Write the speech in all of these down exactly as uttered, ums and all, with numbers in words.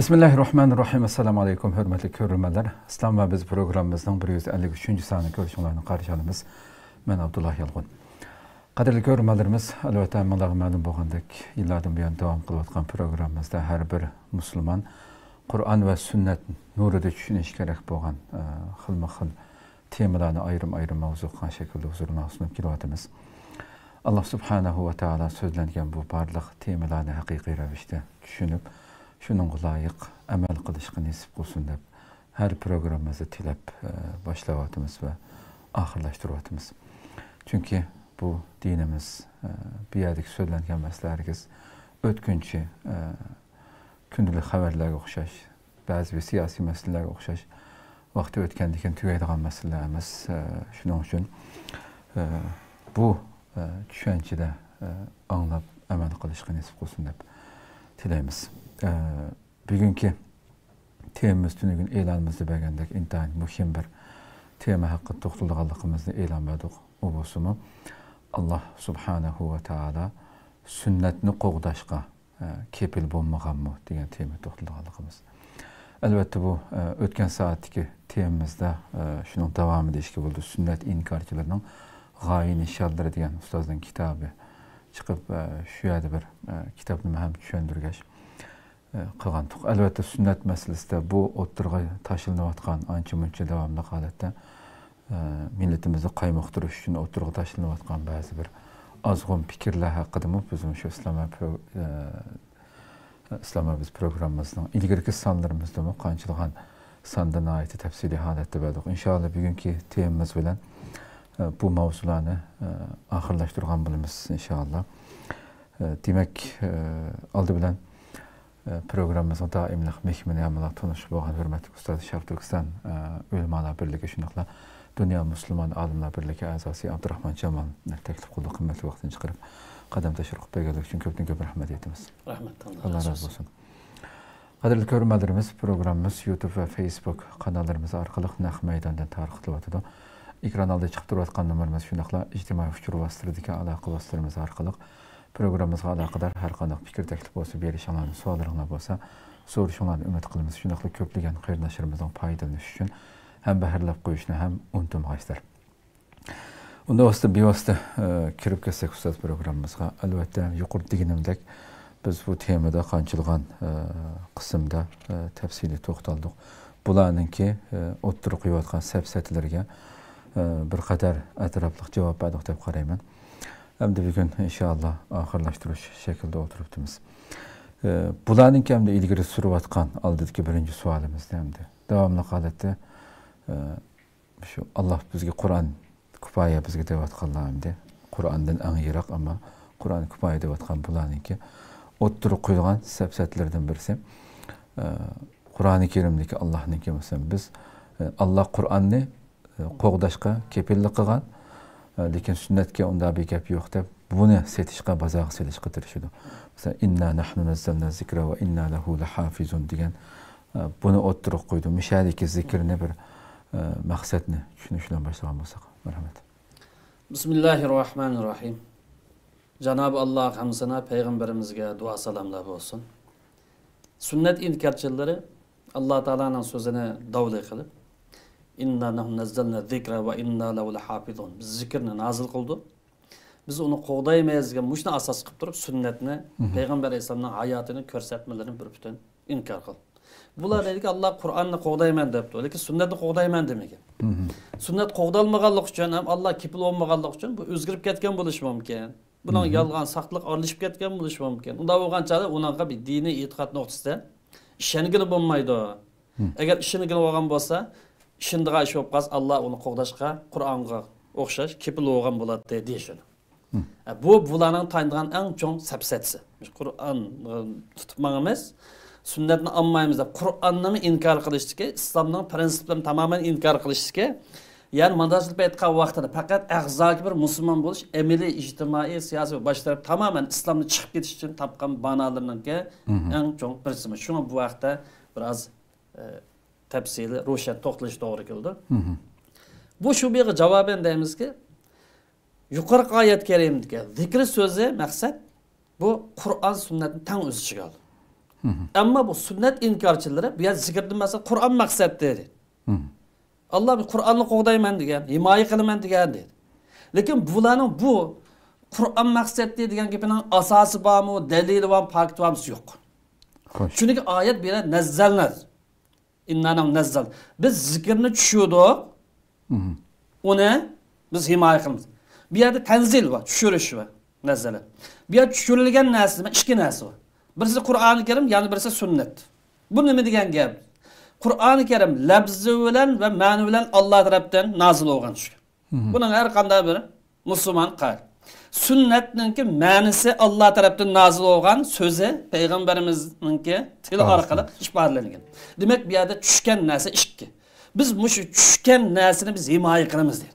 بىسمىللاھىررەھمانىررەھىم. ئەسسالامۇ ئەلەيكۇم، ھۆرمەتلىك كۆرۈرمەنلەر. ئىسلام ۋە بىز پروگراممىمىزنىڭ بىر يۈز ئەللىك ئۈچىنچى سانىنى كۆرۈشۈڭلارنى قارشى ئالىمىز. مەن ئابدۇللا يالغۇن. قەدىرلىك كۆرۈرمەنلىرىمىز، ئەلۋەتتە، ھەممىڭلارغا مەلۇم بولغاندەك، يىللاردىن بۇيان داۋام قىلىۋاتقان پروگراممىمىزدا ھەر بىر مۇسۇلمان قۇرئان ۋە سۈننەت نۇرىدا چۈشىنىشى كېرەك بولغان، ئە، خىلمۇ خىل تېمىلارنى ئايرىم-ئايرىم ماۋزۇ قىلغان شەكىلدە ھۇزۇرۇڭلارغا سۇنۇپ كېلىۋاتىمىز. ئاللا سۇبھانەھۇ ۋە تائالا سۆزلەنگەن بۇ بارلىق تېمىلارنى ھەقىقىي رەۋىشتە چۈشىنىپ، شۇنىڭغا لايىق ئەمەل قىلىشقا نېسىپ قىلسۇن دەپ، ھەر پروگراممىمىزدا تىلەپ، ئە، باشلاۋاتىمىز ۋە ئاخىرلاشتۇرۇۋاتىمىز. چۈنكى بۇ دىنىمىز، ئە، بۇ يەردىكى سۆزلەنگەن مەسىلە ھەرگىز ئۆتكۈنچى، ئە، كۈندىلىك خەۋەرلەرگە ئوخشاش، بەزى بىر سىياسىي مەسىلىلەرگە ئوخشاش ۋاقتى ئۆتكەندىن كېيىن تۈگەيدىغان مەسىلىلەر ئەمەس. ئە، شۇنىڭ ئۈچۈن، ئە، بۇ، ئە، چۈشەنچىدە، ئە، ئاڭلاپ ئەمەل قىلىشقا نېسىپ قىلسۇن دەپ تىلەيمىز. ئە، بۈگۈنكى تېمىمىز تۈنۈگۈن ئېلانىمىزدا بەرگەندەك ئىنتايىن مۇھىم بىر تېما ھەققىدە توختىلىدىغانلىقىمىزنى ئېلان بەردۇق. ئۇ بولسىمۇ، ئاللا سۇبھانەھۇ ۋە تائالا سۈننەتنى قوغداشقا، ئە، كېپىل بولمىغانمۇ دېگەن تېمىگە توختىلىدىغانلىقىمىز. ئەلۋەتتە، بۇ، ئە، ئۆتكەن سائەتتىكى تېمىمىزدا، ئە، شۇنىڭ داۋامى دېيىشكە بولىدۇ. سۈننەت ئىنكارچىلىرىنىڭ غايە نىشانلىرى دېگەن ئۇستازنىڭ كىتابى چىقىپ، ئە، شۇ يەردە بىر، ئە، كىتابنى ھەم چۈشەندۈرگەچ، ئە، قىلغانتۇق. ئەلۋەتتە، سۈننەت مەسىلىسىدە بۇ ئوتتۇرىغا تاشلىنىۋاتقان ئانچە-مۇنچە داۋاملىق ھالەتتە، ئە، مىللىتىمىزنى قايمۇقتۇرۇش ئۈچۈن ئوتتۇرىغا تاشلىنىۋاتقان بەزى بىر ئازغۇن پىكىرلەر ھەققىدىمۇ بىز مۇشۇ ئىسلام ۋە پرو-، ئە، ئىسلام ۋە بىز پروگراممىمىزنىڭ ئىلگىرىكى سانلىرىمىزدىمۇ قانچىلىغان ساندا ناھايىتى تەپسىلىي ھالەتتە بەردۇق. ئىنشائاللا، بۈگۈنكى تېمىمىز بىلەن، ئە، بۇ ماۋزۇلارنى، ئە، ئاخىرلاشتۇرغان بولىمىز، ئىنشائاللا. ئە، دېمەك، ئە، ئالدى بىلەن، ئە، پروگراممىمىزغا دائىملىق مېھمىنى ھەممىلا تونۇش بولغان ھۆرمەتلىك ئۇستاز شەرقىي تۈركىستان، ئە، ئۆلىمالار بىرلىكى، شۇنداقلا دۇنيا مۇسۇلمان ئالىملار بىرلىكى ئەزاسى ئابدۇراخمان جامالنى تەكلىپ قىلدۇق. قىممەتلىك ۋاقتىنى چىقىرىپ، قەدەم تەشرىپ قىلىپ بەرگەنلىكى ئۈچۈن كۆپتىن كۆپ رەھمەت ئېيتىمىز. رەھمەت، ئاللا رازى بولسۇن. قەدىرلىك كۆرۈرمەنلىرىمىز، پروگراممىمىز يۇتۇب ۋە فېيسبۇك قاناللىرىمىز ئارقىلىق نەق مەيداندىن تارقىتىلىۋاتىدۇ. ئېكران ئالدىدا چىقىپ تۇرۇۋاتقان نومۇرىمىز، شۇنداقلا ئىجتىمائىي ئۇچۇر ۋاسىتىلىرىدىكى ئالاقە ۋاسىتىلىرىمىز ئارقىلىق پروگراممىمىزغا ئالاقىدار ھەر قانداق پىكىر، تەكلىپ بولسا، بېرىشىڭلارنى، سوئاللىرىڭلار بولسا، سورىشىڭلارنى ئۈمىد قىلىمىز. شۇنداقلا كۆپلىگەن قېرىنداشلىرىمىزنىڭ پايدىلىنىشى ئۈچۈن ھەمبەھىرلەپ قويۇشنى ھەم ئۇنتۇمىغايسىلەر. ئۇندا ۋاسىتە بىۋاسىتە، ئە، كىرىپ كەتسەك ئۇستاز پروگراممىمىزغا، ئەلۋەتتە، يۇقىرىدا دېگىنىمدەك، بىز بۇ تېمىدا قانچىلىغان، ئە، قىسىمدا، ئە، تەپسىلىي توختالدۇق. بۇلارنىڭكى، ئە، ئوتتۇرىغا قويۇۋاتقان سەپسەتىلىرىگە، ئە، بىر قەدەر ئەتراپلىق جاۋاب بەردۇق دەپ قارايمەن. ئەمدى بۈگۈن ئىنشائاللا ئاخىرلاشتۇرۇش شەكلىدە ئولتۇرۇپتىمىز. ئە، بۇلارنىڭكى ئەمدى ئىلگىرى سۈرۈۋاتقان ئالدىدىكى بىرىنچى سوئالىمىزنى ئەمدى داۋاملىق ھالەتتە، ئە، شۇ ئاللا بىزگە قۇرئان كۇپايە بىزگە دەۋاتقانلار ئەمدى. قۇرئاندىن ئەڭ يىراق، ئەمما قۇرئان كۇپايە دەۋاتقان بۇلارنىڭكى ئوتتۇرىغا قويۇلغان سەپسەتىلىرىدىن بىرسى، ئە، قۇرئانى كەرىمدىكى ئاللانىڭكى، مەسىلەن، بىز، ئە، ئاللا قۇرئاننى، ئە، قوغداشقا كېپىللىك قىلغان، ئە، لېكىن سۈننەتكە ئۇنداق بىر گەپ يوق دەپ، بۇنى سېتىشقا، بازارغا سېلىشقا تىرىشىدۇ. مەسىلەن، «ئىننا نەھنۇ نەززەلنە زىكرا ۋە ئىننا لەھۇ لەھافىزۇن» دېگەن، ئە، بۇنى ئوتتۇرىغا قويدۇم. مۇشەدىكى زىكىرنى بىر، ئە، مەقسەتنى چۈشىنىش بىلەن باشلىغان بولساق. مەرھەمەت. بىسمىللاھىررەھمانىررەھىم. جانابى ئاللاغا ھەمدۇسانا، پەيغەمبىرىمىزگە دۇئا سالاملار بولسۇن. سۈننەت ئىنكارچىلىرى ئاللا تائالانىڭ سۆزىنى داۋلى قىلىپ، «ئىننا نەھنۇ نەززەلنە زىكرا ۋە ئىننا لەھۇ لەھافىزۇن.» بىز زىكىرنى نازىل قىلدۇق. بىز ئۇنى قوغدايمىز دېگەن مۇشۇنى ئاساس قىلىپ تۇرۇپ، سۈننەتنى، مهم. پەيغەمبەر ئەلەيھىسسالامنىڭ ھاياتىنى، كۆرسەتمىلىرىنى بىر پۈتۈن ئىنكار قىلدى. بۇلار خوش. دەيدىكى، «ئاللا قۇرئاننى قوغدايمەن» دەپتۇ، لېكىن سۈننەتنى قوغدايمەن دېمىگەن. مهم. سۈننەت قوغدالمىغانلىقى ئۈچۈن ھەم ئاللا كېپىل بولمىغانلىقى ئۈچۈن بۇ ئۆزگىرىپ كەتكەن بولۇشى مۇمكىن. بۇنىڭ مهم. يالغان، ساختىلىق ئارىلىشىپ كەتكەن بولۇشى مۇمكىن. ئۇنداق بولغان چاغدا ئۇنىڭغا بىر دىنىي ئېتىقاد نۇقتىسىدىن ئىشەنگىلى بولمايدۇ. مم. ئەگەر ئىشىنگىلى بولغان بولسا، ئىشىنىدىغان ئىش بولۇپ قالسا، ئاللا ئۇنى قوغداشقا قۇرئانغا ئوخشاش كېپىل بولغان بولاتتى دېيىشىدۇ. مم. ئە، بۇ بۇلارنىڭ تايىنىدىغان ئەڭ چوڭ سەپسەتىسى. مۇشۇ قۇرئان، ئى، تۇتۇپ ماڭىمىز، سۈننەتنى ئالمايمىز دەپ، قۇرئاننىمۇ ئىنكار قىلىشتىكى، ئىسلامنىڭ پرىنسىپلىرىنى تامامەن ئىنكار قىلىشتىكى، يەنى مۇنداقچە ئېيتقان ۋاقتىدا پەقەت ئەزاكى بىر مۇسۇلمان بولۇش، ئەمەلىي، ئىجتىمائىي، سىياسىي ۋە باشقا تەرەپ تامامەن ئىسلامدىن چىقىپ كېتىش ئۈچۈن تاپقان بانالىرىنىڭكى مهم. ئەڭ چوڭ بىرسى. شۇڭا بۇ ھەقتە بىر ئاز، ئە، تەپسىلىي، روشەن توختىلىش توغرا كېلىدۇ. مهم. بۇ شۇبھىگە جاۋابەن دەيمىزكى، يۇقىرىقى ئايەت كەرىمىدىكى زىكىر سۆزى مەقسەت، بۇ قۇرئان سۈننەتنى تەڭ ئۆز ئىچىگە ئالىدۇ. ئەمما بۇ سۈننەت ئىنكارچىلىرى بۇ يەردە زىكىردىن مەقسەت قۇرئان مەقسەت دېدى. ئاللا، بىز قۇرئاننى قوغدايمەن دېگەن، ھىمايە قىلىمەن دېگەن دېدى. لېكىن بۇلارنىڭ بۇ قۇرئان مەقسەتتى دېگەن گېپىنىڭ ئاساسى بارمۇ، دەلىلى بارمۇ، پاكىتى بارمۇ؟ يوق. خوش. چۈنكى ئايەت بۇ يەردە نەززەلنە. ئىننا نەھنۇ نەززەل. بىز زىكىرنى چۈشۈردۇق. ئۇنى بىز ھىمايە قىلىمىز. بۇ يەردە تەنزىل بار، چۈشۈرۈش بار. نەززەلە. بۇ يەردە چۈشۈرۈلگەن نەرسە، ئىككى نەرسە بار. بىرسى قۇرئانى كەرىم، يەنە بىرسى سۈننەت. بۇ نېمە دېگەن گەپ؟ قۇرئانى كەرىم لەپزى بىلەن ۋە مەنى بىلەن ئاللا تەرەپتىن نازىل بولغان چۈشكەن. بۇنىڭ ھەر قانداق بىر مۇسۇلمان قارىي. سۈننەتنىڭكى مەنىسى ئاللا تەرەپتىن نازىل بولغان سۆزى پەيغەمبىرىمىزنىڭكى تىلى ئارقىلىق ئىپادىلەنگەن. دېمەك، بۇ يەردە چۈشكەن نەرسە ئىككى. بىز مۇشۇ چۈشكەن نەرسىنى بىز ھىمايە قىلىمىز دېدى.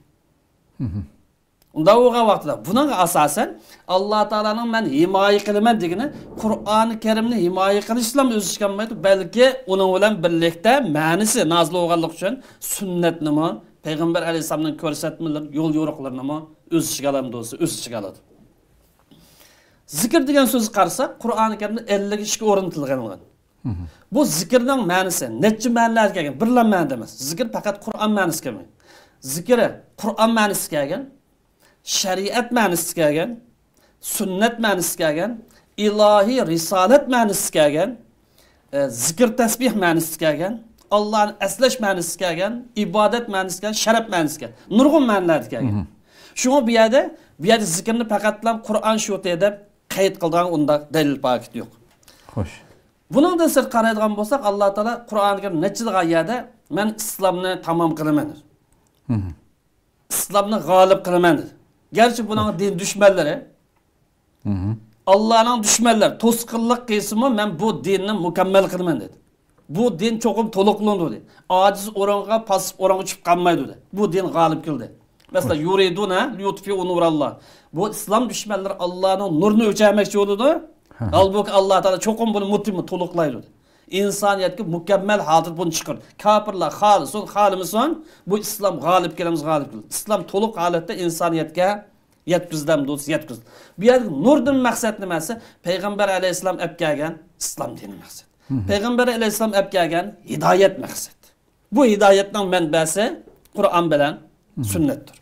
ئۇنداق بولغان ۋاقتىدا بۇنىڭغا ئاساسەن ئاللا تائالانىڭ مەن ھىمايە قىلىمەن دېگىنى قۇرئانى كەرىمنى ھىمايە قىلىشلا ئۆز ئىچىگە ئالمايدۇ، بەلكى ئۇنىڭ بىلەن بىرلىكتە مەنىسى نازىل بولغانلىقى ئۈچۈن سۈننەتنىمۇ، پەيغەمبەر ئەلەيھىسسالامنىڭ كۆرسەتمىلىرى، يول يورۇقلىرىنىمۇ ئۆز ئىچىگە ئالامدۇ، ئۆز ئىچىگە ئالىدۇ. زىكىر دېگەن سۆزگە قارىساق، قۇرئانى كەرىمدە ئەللىك ئىككى ئورۇن تىلغا ئېلىنغان. بۇ زىكىرنىڭ مەنىسى نەچچە مەنىلەرگە كەلگەن؟ بىرلا مەنىدە ئەمەس. زىكىر پەقەت قۇرئان مەنىسىگە كەلمەيدۇ. زىكىر قۇرئان مەنىسىگە كەلگەن، شەرىئەت مەنىسىگە كەلگەن، سۈننەت مەنىسىگە كەلگەن، ئىلاھىي رىسالەت مەنىسىگە كەلگەن، ئە، زىكىر تەسبىھ مەنىسىگە كەلگەن، ئاللانى ئەسلەش مەنىسىگە كەلگەن، ئىبادەت مەنىسىگە كەلگەن، شەرەپ مەنىسىگە كەلگەن. نۇرغۇن مەنىلەردە كەلگەن. شۇڭا بۇ يەردە، بۇ يەردە زىكىرنى پەقەتلا قۇرئان شۇتى دەپ قەيت قىلىدىغان ئۇنداق دەلىل پاكىت يوق. خوش. بۇنىڭدىن سىرت قارايدىغان بولساق، ئاللا تائالا قۇرئانى كەرىم نەچچىلىغان يەردە مەن ئىسلامنى تامام قىلىمەن دېدى. ئىسلامنى غالىب قىلىمەن دېدى. گەرچە بۇنىڭ دىن دۈشمەنلىرى، ئاللانىڭ دۈشمەنلىرى توسقۇنلۇق قىلسىمۇ، مەن بۇ دىننى مۇكەممەل قىلىمەن دېدى. بۇ دىن چوقۇم تولۇقلىنىدۇ دېدى. ئاجىز ئورۇنغا، پاسسىپ ئورۇنغا چۈشۈپ قالمايدۇ دېدى. بۇ دىن غالىب كېلىدى. مەسىلەن، يۇرىدۇنە لىيۇتفىئۇ نۇراللا. بۇ ئىسلام دۈشمەنلىرى ئاللانىڭ نۇرىنى ئۆچۈرمەكچى بولىدۇ. ھالبۇكى، ئاللا تائالا چوقۇم بۇنى مۇتىممە تولۇقلايدۇ. ئىنسانىيەتكە مۇكەممەل ھالەتتە بۇنى چىقىرىدۇ. كاپىرلار خالىسۇن، خالىمىسۇن، بۇ ئىسلام غالىب كېلىمىز، غالىب كېلىمىز. ئىسلام تولۇق ھالەتتە ئىنسانىيەتكە يەتكۈزدەم دوست، يەتكۈز. بۇ يەردىكى نۇردىن مەقسەت نېمىسى؟ پەيغەمبەر ئەلەيھىسسالام ئەپ كەلگەن ئىسلام دىنى مەقسەت. پەيغەمبەر ئەلەيھىسسالام ئەپ كەلگەن ھىدايەت مەقسەت. بۇ ھىدايەتنىڭ مەنبەسى قۇرئان بىلەن سۈننەتتۇر.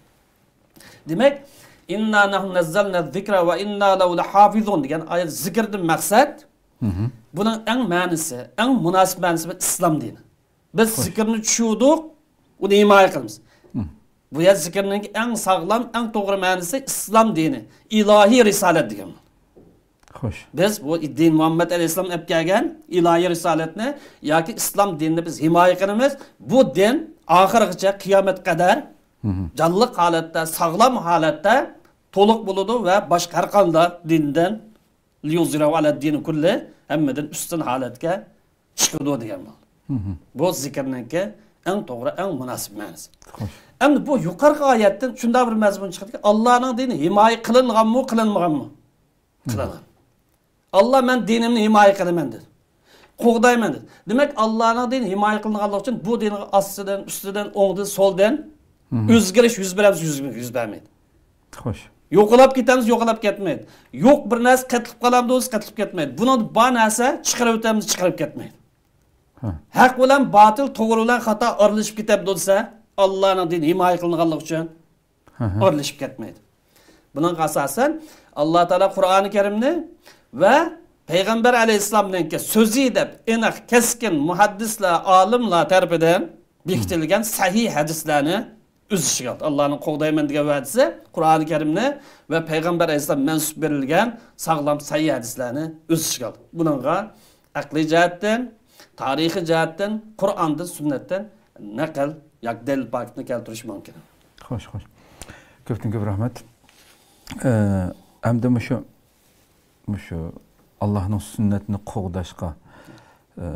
دېمەك، ئىننا نەھنۇ نەززەلنە زىكرە ۋە ئىننا لەھۇ لەھافىزۇن دېگەن ئايەت زىكىردىن مەقسەت، بۇنىڭ ئەڭ مەنىسى، ئەڭ مۇناسىپ مەنىسى بىر ئىسلام دىنى. بىز زىكىرنى چۈشۈردۇق، ئۇنى ھىمايە قىلىمىز. بۇ يەر زىكىرنىڭ ئەڭ ساغلام، ئەڭ توغرا مەنىسى ئىسلام دىنى، ئىلاھىي رىسالەت دېگەن. خوش. بىز بۇ دىن مۇھەممەد ئەلەيھىسسالام ئەپ كەلگەن ئىلاھىي رىسالەتنى ياكى ئىسلام دىنىنى بىز ھىمايە قىلىمىز. بۇ دىن ئاخىرغىچە، قىيامەت قەدەر جانلىق ھالەتتە، ساغلام ھالەتتە تولۇق بولىدۇ ۋە باشقا ھەر قانداق دىندىن لىيۇزھىرەھۇ ئەلەددىنى كۇللى، ھەممىدىن ئۈستۈن ھالەتكە چىقىدۇ دېگەن بولدى. بۇ زىكىرنىڭكى ئەڭ توغرا، ئەڭ مۇناسىپ مەنىسى. خوش. ئەمدى بۇ يۇقىرىقى ئايەتتىن شۇنداق بىر مەزمۇن چىقىدىكى، ئاللانىڭ دىنى ھىمايە قىلىنغانمۇ، قىلىنمىغانمۇ؟ قىلىنغان. ئاللا، مەن دىنىمنى ھىمايە قىلىمەن دېدى. قوغدايمەن دېدى. دېمەك، ئاللانىڭ دىنى ھىمايە قىلىنغانلىقى ئۈچۈن بۇ دىنغا ئاستىدىن، ئۈستىدىن، ئوڭدىن، سولدىن ئۆزگىرىش يۈز بېرەمسە؟ يۈز، يۈز بەرمەيدۇ. خوش. يوقىلاپ كېتەمسە؟ يوقىلاپ كەتمەيدۇ. يوق بىر نەرسە قېتىلىپ قالامدۇ دېسە، قېتىلىپ كەتمەيدۇ. بۇنىڭدا بار نەرسە چىقىرىۋېتەمسە؟ چىقىرىپ كەتمەيدۇ. ھە. ھەق بىلەن باتىل، توغرا بىلەن خاتا ئارىلىشىپ كېتەمدۇ دېسە، ئاللانىڭ دىنى ھىمايە قىلىنغانلىقى ئۈچۈن ئارىلىشىپ كەتمەيدۇ. بۇنىڭغا ئاساسەن، ئاللا تائالا قۇرئانى كەرىمنى ۋە پەيغەمبەر ئەلەيھىسسالامنىڭكى سۆزى دەپ ئېنىق، كەسكىن مۇھەددىسلەر، ئالىملار تەرىپىدىن بېكىتىلگەن سەھىھ ھەدىسلەرنى ئۆز ئىچىگە ئالدى. ئاللانىڭ قوغدايمەن دېگەن ۋەدىسى، قۇرئانى كەرىمنى ۋە پەيغەمبەر ئەلەيھىسسالام مەنسۇپ بېرىلگەن ساغلام سەھىھ ھەدىسلەرنى ئۆز ئىچىگە ئالدى. بۇنىڭغا ئەقلىي جەھەتتىن، تارىخىي جەھەتتىن، قۇرئاندىن، سۈننەتتىن نەقىل ياكى دەلىل پاكىتنى كەلتۈرۈش مۇمكىن. خوش، خوش. كۆپتىن كۆپ رەھمەت. ئە، ئەمدى مۇشۇ، مۇشۇ ئاللانىڭ سۈننەتنى قوغداشقا، ئە،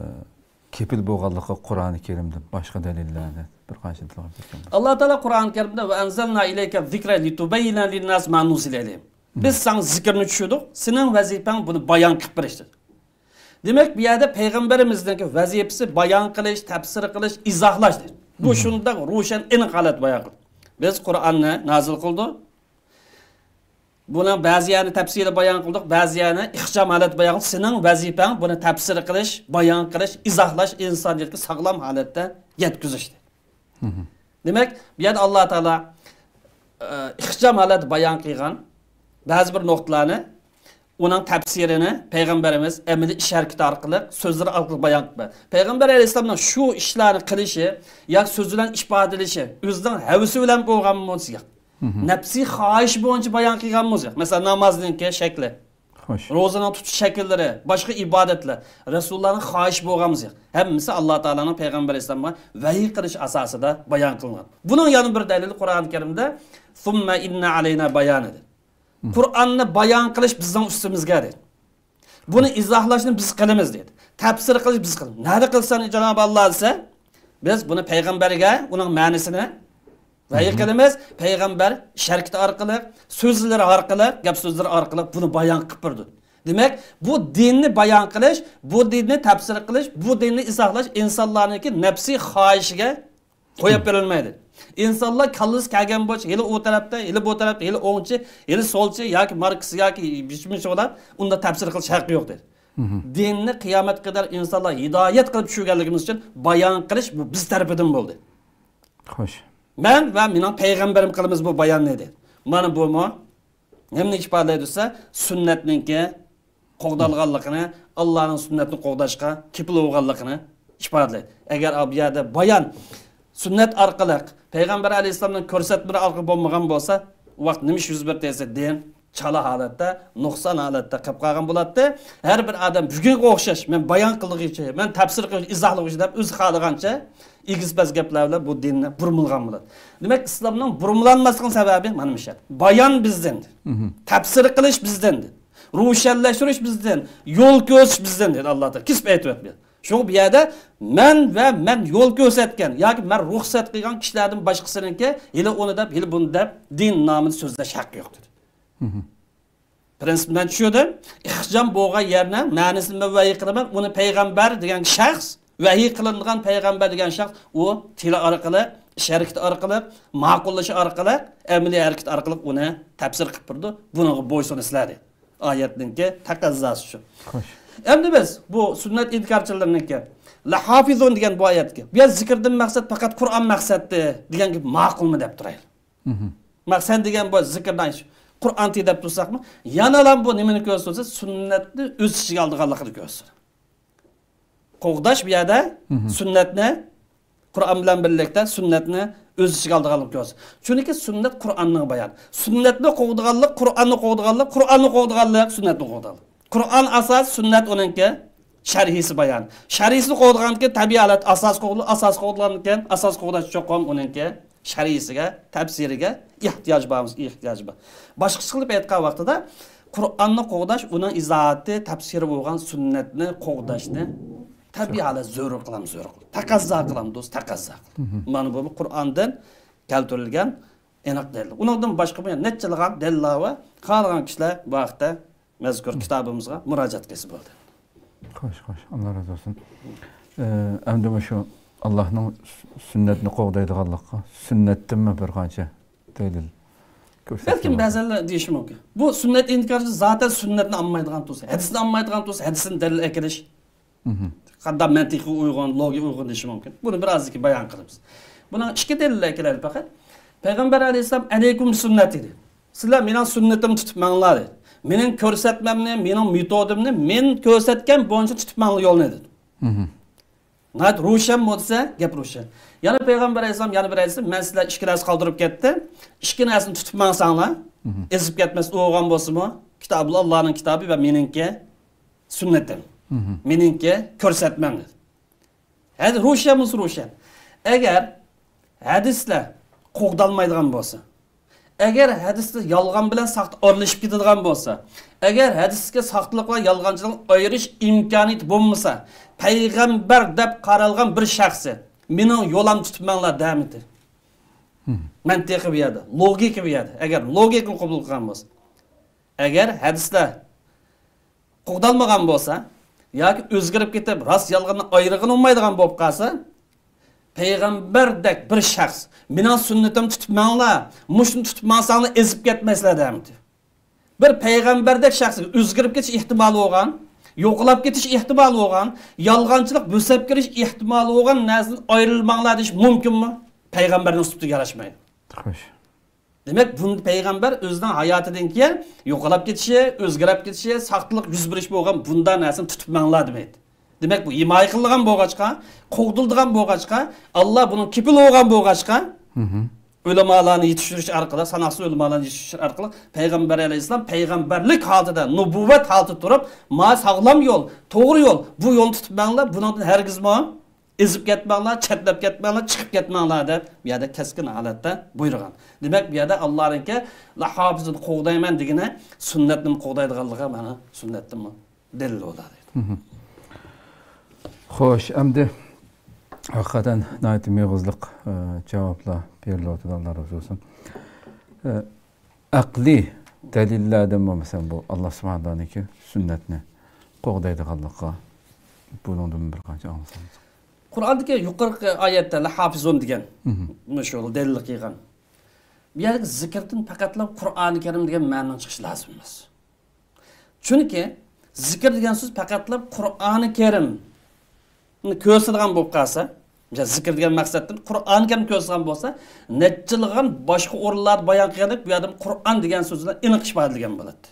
كېپىل بولغانلىقى قۇرئانى كەرىمدىن باشقا دەلىللەرنى بىر قانچە تىلغا كەلتۈرگەن. ئاللا تائالا قۇرئانى كەرىمدە، «ۋە ئەنزەلنا ئىلەيكە زىكرە لىتۇبەييىنە لىنناس ما نۇززىلە ئىلەيھىم.» بىز ساڭا زىكىرنى چۈشۈردۇق، سېنىڭ ۋەزىپەڭ بۇنى بايان قىلىپ بېرىش دېدى. دېمەك، بۇ يەردە پەيغەمبىرىمىزنىڭكى ۋەزىپىسى بايان قىلىش، تەپسىر قىلىش، ئىزاھلاش دېدى. بۇ شۇنداق روشەن، ئېنىق ھالەتتە بايان قىلدى. بىز قۇرئاننى نازىل قىلدۇق. بۇنىڭ بەزى يەرنى تەپسىلىي بايان قىلدۇق، بەزى يەرنى ئىخچام ھالەتتە بايان قىلدۇق. سېنىڭ ۋەزىپەڭ بۇنى تەپسىر قىلىش، بايان قىلىش، ئىزاھلاش، ئىنسانىيەتكە ساغلام ھالەتتە يەتكۈزۈش. دېمەك، بۇ يەردە ئاللا تائالا، ئى، ئىخچام ھالەتتە بايان قىلغان بەزى بىر نۇقتىلارنى، ئۇنىڭ تەپسىرىنى پەيغەمبىرىمىز ئەمەلىي ئىش ھەرىكىتى ئارقىلىق، سۆزلىرى ئارقىلىق بايان قىلىپ بەردى. پەيغەمبەر ئەلەيھىسسالامنىڭ شۇ ئىشلارنى قىلىشى ياكى سۆز بىلەن ئىپادىلىشى ئۆزىنىڭ ھەۋىسى بىلەن بولغانمۇ ياق؟ نەپسىي خاھىشى بويىچە بايان قىلغانمۇ ياق؟ مەسىلەن، نامازنىڭكى شەكلى، خوش. روزىنىڭ تۇتۇش شەكىللىرى، باشقا ئىبادەتلەر، رەسۇلۇللانىڭ خاھىشى بولغانمۇ ياق؟ ھەممىسى ئاللا تائالانىڭ پەيغەمبەر ئەلەيھىسسالامغا ۋەھىي قىلىش ئاساسىدا بايان قىلىنغان. بۇنىڭ يەنە بىر دەلىلى قۇرئان كەرىمدە، ثم إن علينا بيانه دېدى. قۇرئاننى بايان قىلىش بىزنىڭ ئۈستىمىزگە دېدى. بۇنى ئىزاھلاشنى بىز قىلىمىز دېدى. تەپسىر قىلىش بىز قىلىمىز. نەدە قىلسا جانابى ئاللا دېسە، بىز بۇنى پەيغەمبەرگە ئۇنىڭ مەنىسىنى ۋەھىي قىلىمىز. پەيغەمبەر ئىش ھەرىكىتى ئارقىلىق، سۆزلىرى ئارقىلىق، گەپ سۆزلىرى ئارقىلىق بۇنى بايان قىلىپ بېرىدۇ. دېمەك، بۇ دىننى بايان قىلىش، بۇ دىننى تەپسىر قىلىش، بۇ دىننى ئىزاھلاش ئىنسانلارنىڭكى نەپسىي خاھىشىگە قويۇپ بېرىلمەيدۇ. ئىنسانلار كاللىسى كەلگەن بويىچە، ھېلى ئۇ تەرەپتە، ھېلى بۇ تەرەپتە، ھېلى ئوڭچى، ھېلى سولچى ياكى ماركسىست ياكى بىچمىچ بولار، ئۇنداق تەپسىر قىلىش ھەققى يوق دەيدۇ. دىننى قىيامەتكە قەدەر ئىنسانلار ھىدايەت قىلىپ چۈشۈرگەنلىكىمىز ئۈچۈن بايان قىلىش بۇ بىز تەرىپىدىن بولدى. خوش. مەن ۋە مېنىڭ پەيغەمبىرىم قىلىمىز بۇ باياننى دەيدۇ. مانا بۇمۇ نېمىنى ئىپادىلەيدۇ دېسە، سۈننەتنىڭكى قوغدالغانلىقىنى، ئاللانىڭ سۈننەتنى قوغداشقا كېپىل بولغانلىقىنى ئىپادىلەيدۇ. ئەگەر بۇ يەردە بايان سۈننەت ئارقىلىق، پەيغەمبەر ئەلەيھىسسالامنىڭ كۆرسەتمىلىرى ئارقىلىق بولمىغان بولسا، ئۇ ۋاقىت نېمە ئىش يۈز بەردى دېسە، دىن چالا ھالەتتە، نۇقسان ھالەتتە قېلىپ قالغان بولاتتى. ھەر بىر ئادەم بۈگۈنگە ئوخشاش، مەن بايان قىلغۇچى، مەن تەپسىر قىلغۇچى، ئىزاھلىغۇچى دەپ ئۆزى خالىغانچە ئېگىز-پەس گەپلەر بىلەن بۇ دىننى بۇرمىلىغان بولىدۇ. دېمەك، ئىسلامنىڭ بۇرمىلانماسلىقىنىڭ سەۋەبى مانا مۇشۇ. بايان بىزدىن، تەپسىر قىلىش بىزدىن، روشەنلەشتۈرۈش بىزدىن، يول كۆرسىتىش بىزدىن دېدى ئاللا تائالا. كېسىپ ئېيتىۋەتمىدى. شۇڭا بۇ يەردە مەن ۋە مەن يول كۆرسەتكەن ياكى مەن رۇخسەت قىلغان كىشىلەردىن باشقىسىنىڭكى ھېلى ئۇنى دەپ، ھېلى بۇنى دەپ دىن نامىدا سۆزلەش ھەققى يوق دېدى. پرىنسىپ مەن چۈشۈردۈم. ئىخچام بولغان يەرنىڭ مەنىسىنى مەن ۋەھىي قىلىمەن. ئۇنى پەيغەمبەر دېگەن شەخس، ۋەھىي قىلىنغان پەيغەمبەر دېگەن شەخس، ئۇ تىلى ئارقىلىق، ئىش ھەرىكىتى ئارقىلىق، ماقۇللىشى ئارقىلىق، ئەمەلىي ھەرىكىتى ئارقىلىق ئۇنى تەپسىر قىلىپ بېرىدۇ. بۇنىڭغا بويسۇنىسىلەر دېدى. ئايەتنىڭكى تەقەززاسى شۇ. خوش. ئەمدى بىز بۇ سۈننەت ئىنكارچىلىرىنىڭكى لەھافىزۇن دېگەن بۇ ئايەتكە، بۇ يەردە زىكىردىن مەقسەت پەقەت قۇرئان مەقسەتتى دېگەن گەپ ماقۇلمۇ دەپ تۇرايلى. مەقسەت دېگەن بۇ زىكىردان قۇرئانتى دەپ تۇرساقمۇ، يەنىلا بۇ نېمىنى كۆرسىتىدۇ؟ سۈننەتنى ئۆز ئىچىگە ئالىدىغانلىقىنى كۆرسىتىدۇ. قوغداش بۇ يەردە سۈننەتنى، قۇرئان بىلەن بىرلىكتە سۈننەتنى ئۆز ئىچىگە ئالىدىغانلىقىنى كۆرسىتىدۇ. چۈنكى سۈننەت قۇرئاننىڭ بايانى. سۈننەتنى قوغدىغانلىق، قۇرئاننى قوغدىغانلىق، قۇرئاننى قوغدىغانلىق، سۈننەتنى قوغدىغانلىق. قۇرئان ئاساس، سۈننەت ئۇنىڭكى شەرھىسى بايان. شەرھىسىنى قوغدىغاندىكىن تەبىئىي ھالەت ئاساس قوغدىلىدۇ، ئاساس قوغدىغاندىكىن ئاساس قوغداش چوقۇم ئۇنىڭكى شەرھىسىگە، تەپسىرىگە ئېھتىياج بار، ئېھتىياج بار. باشقىچە قىلىپ ئېيتقان ۋاقتىدا، قۇرئاننى قوغداش، ئۇنىڭ ئىزاھاتى، تەپسىرى بولغان سۈننەتنى قوغداشنى تەبىئىي ھالەت زۆرۈر قىلام، زۆرۈر قىلام. تەقەززا قىلام، دوست، تەقەززا قىلام. مانا بۇ قۇرئاندىن كەلتۈرۈلگەن ئېنىق دەلىل. ئۇنىڭدىن باشقا بۇ نەچچىلىغان دەلىللار بار. خالىغان كىشىلەر بۇ ھەقتە مەزكۇر كىتابىمىزغا مۇراجىئەت قىلسا بولدى. خوش، خوش. ئاللا رازى بولسۇن. ئە، ئەمدى مۇشۇ ئاللانىڭ سۈ-، سۈننەتنى قوغدايدىغانلىققا سۈننەتتىنمۇ بىر قانچە دەلىل كۆرسەتسە بەلكىم بولىدۇ. بەزەنلەر دېيىشى مۇمكىن. بۇ سۈننەت ئىنكارچىسى زاتەن سۈننەتنى ئاڭمايدىغان تۇرسا، ھەدىسنى ئاڭمايدىغان تۇرسا، ھەدىستىن دەلىل ئەكېلىش قانداق مەنتىققە ئۇيغۇن، لوگىكىغا ئۇيغۇن دېيىشى مۇمكىن. بۇنى بىر ئازدىن كېيىن بايان قىلىمىز. بۇنىڭ ئىككى دەلىلى كېلەيلى پەقەت. پەيغەمبەر ئەلەيھىسسالام، ئەلەيكۇم سۈننەتى دېدى. سىلەر مېنىڭ سۈننىتىمنى تۇتۇپ ماڭلار دېدى. مېنىڭ كۆرسەتمەمنى، مېنىڭ مېتودۇمنى، مېنىڭ كۆرسەتكەن بويىچە تۇتۇپ ماڭلار يولنى دېدى. ناھايىتى روشەنمۇ دېسە، گەپ روشەن. يەنە پەيغەمبەر ئەلەيھىسسالام يەنە بىر ئەيسە، مەن سىلەر ئىككى نەرسە قالدۇرۇپ كەتتىم. ئىككى نەرسىنى تۇتۇپ ماڭساڭلار، ئېزىپ كەتمەس، ئۇ بولغان بولسىمۇ، كىتابۇللا، ئاللانىڭ كىتابى ۋە مېنىڭكى سۈننىتىم. مېنىڭكى كۆرسەتمەم دېدى. ھەدىس روشەن بولسا روشەن. ئەگەر ھەدىسلەر قوغدالمايدىغان بولسا، ئەگەر ھەدىستە يالغان بىلەن ساختا ئارىلىشىپ كېتىدىغان بولسا، ئەگەر ھەدىستىكى ساختىلىق ۋە يالغانچىلىقنى ئايرىش ئىمكانىيىتى بولمىسا، پەيغەمبەر دەپ قارالغان بىر شەخسى مېنىڭ يولۇمنى تۇتۇپ ماڭلار دەمىدى. مەنتىقى بۇ يەردە، لوگىكا بۇ يەردە. ئەگەر لوگىكىنى قوبۇل قىلغان بولسا، ئەگەر ھەدىسلەر قوغدالمىغان بولسا ياكى ئۆزگىرىپ كېتىپ، راست يالغاننى ئايرىغىلى بولمايدىغان بولۇپ قالسا، پەيغەمبەردەك بىر شەخس، مېنىڭ سۈننىتىمنى تۇتۇپ ماڭلار، مۇشۇنى تۇتۇپ ماڭساڭلار ئېزىپ كەتمەيسىلەر دەمىدى. بىر پەيغەمبەردەك شەخسكە ئۆزگىرىپ كېتىش ئېھتىمالى بولغان، يوقىلاپ كېتىش ئېھتىمالى بولغان، يالغانچىلىق بۆسۈپ كىرىش ئېھتىمالى بولغان نەرسىدىن ئايرىلماڭلار دېيىش مۇمكىنمۇ؟ پەيغەمبەرنىڭ سۈپىتىگە ياراشمايدۇ. خوش. دېمەك، بۇ پەيغەمبەر ئۆزىنىڭ ھاياتىدىن كېيىن يوقىلاپ كېتىشى، ئۆزگىرىپ كېتىشى، ساختىلىق يۈز بېرىشى بولغان بۇنداق نەرسىنى تۇتۇپ ماڭلار دېمەيدۇ. دېمەك، بۇ ھىمايە قىلىدىغان بولغاچقا، قوغدىلىدىغان بولغاچقا، ئاللا بۇنىڭ كېپىلى بولغان بولغاچقا، ئۆلىمالارنى يېتىشتۈرۈش ئارقىلىق، ساناقسىز ئۆلىمالارنى يېتىشتۈرۈش ئارقىلىق پەيغەمبەر ئەلەيھىسسالام پەيغەمبەرلىك ھالىتىدە، نۇبۇۋۋەت ھالىتىدە تۇرۇپ، ما ساغلام يول، توغرا يول، بۇ يولنى تۇتۇپ ماڭلار، بۇنىڭدىن ھەرگىزمۇ ئېزىپ كەتمەڭلار، چەتنەپ كەتمەڭلار، چىقىپ كەتمەڭلار دەپ، بۇ يەردە كەسكىن ھالەتتە بۇيرۇغان. دېمەك، بۇ يەردە ئاللانىڭكى لا ھافىزۇنى قوغدايمەن دېگىنى سۈننەتنىمۇ قوغدايدىغانلىقى مانا سۈننەتتىنمۇ دەلىل بولىدۇ. خوش، ئەمدى ھەقىقەتەن ناھايىتى مېغىزلىق، ئە، جاۋابلار بېرىلىۋاتىدۇ، ئاللا رازى بولسۇن. ئە، ئەقلىي دەلىللەردىنمۇ، مەسىلەن، بۇ ئاللا سۇبھانەھۇ ۋە تائالانىڭكى سۈننەتنى قوغدايدىغانلىقىغا، بۇنىڭدىن بىر قانچە ئاڭلىساڭىز. قۇرئاندىكى يۇقىرىقى ئايەتتە لا ھافىزۇن دېگەن، مۇشۇ دەلىل قىلغان. بۇ يەردىكى زىكىردىن پەقەتلا قۇرئانى كەرىم دېگەن مەنىنىڭ چىقىشى لازىم ئەمەس. چۈنكى زىكىر دېگەن سۆز پەقەتلا قۇرئانى كەرىمنى كۆرسىتىدىغان بولۇپ قالسا، مىسال، زىكىر دېگەن مەقسەتتىن قۇرئانى كەرىم كۆرسىتىدىغان بولسا، نەچچىلىغان باشقا ئورۇنلاردا بايان قىلغاندەك، بۇ يەردە قۇرئان دېگەن سۆز بىلەن ئېنىق ئىپادىلىگەن بولاتتى.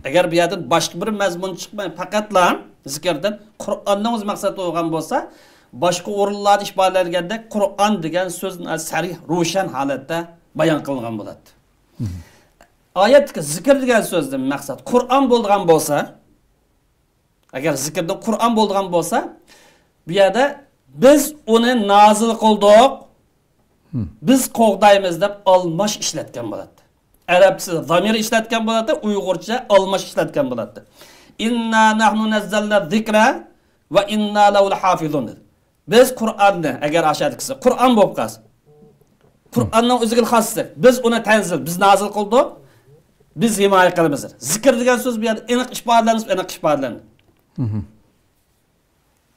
ئەگەر بۇ يەردىن باشقا بىر مەزمۇن چىقماي، پەقەتلا زىكىردىن قۇرئاننىڭ ئۆزى مەقسەت بولغان بولسا، باشقا ئورۇنلاردا ئىپادىلەنگەندەك قۇرئان دېگەن سۆز سەرىھ، روشەن ھالەتتە بايان قىلىنغان بولاتتى. ئايەتتىكى زىكىر دېگەن سۆزدىن مەقسەت قۇرئان بولىدىغان بولسا، ئەگەر زىكىردىن قۇرئان بولىدىغان بولسا، بۇ يەردە بىز ئۇنى نازىل قىلدۇق، بىز قوغدايمىز دەپ ئالماش ئىشلەتكەن بولاتتى. ئەرەبچىدە زامىر ئىشلەتكەن بولاتتى، ئۇيغۇرچە ئالماش ئىشلەتكەن بولاتتى. ئىننا نەھنۇ نەززەلنە زىكرە ۋە ئىننا لەھۇ لەھافىزۇن دېدى. بىز قۇرئاننى، ئەگەر ئاشادىكىسى قۇرئان بولۇپ قالسا، قۇرئاننىڭ ئۆزىگە خاسلىق، بىز ئۇنى تەنزىل، بىز نازىل قىلدۇق، بىز ھىمايە قىلىمىز. زىكىر دېگەن سۆز بۇ يەردە ئېنىق ئىپادىلەنسە، ئېنىق ئىپادىلەندى.